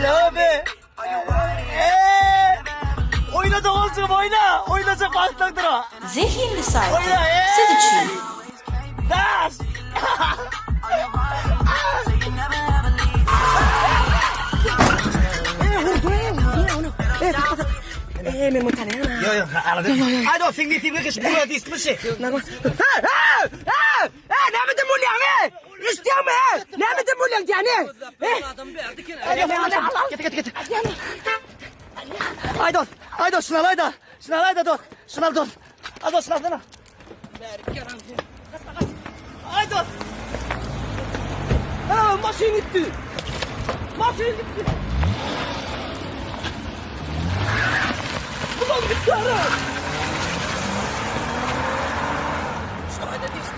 Alo be. Eee! Oýna doganjygym oýna. Oýnajak wagtlaňdyr o. Zehinli saýty Oýna, eee! siz üçin. Daş! Eee men muny tanaýan. Ýok ýok alada. Aý dos sen nesibe geç bu diskmi şe. Näme näme bolýaň e? Eşitýäňmi e? Näme bolýaň diýýän e? Get get get. Aý dos, aý dos şunu al aý da. Şunu al aý da dos. Şunu al dos. Al dos şunu alsana. Aý dos. Ha maşyn gitdi. Maşyn gitdi. Ulan gitdi ara. Şunu aýda disk.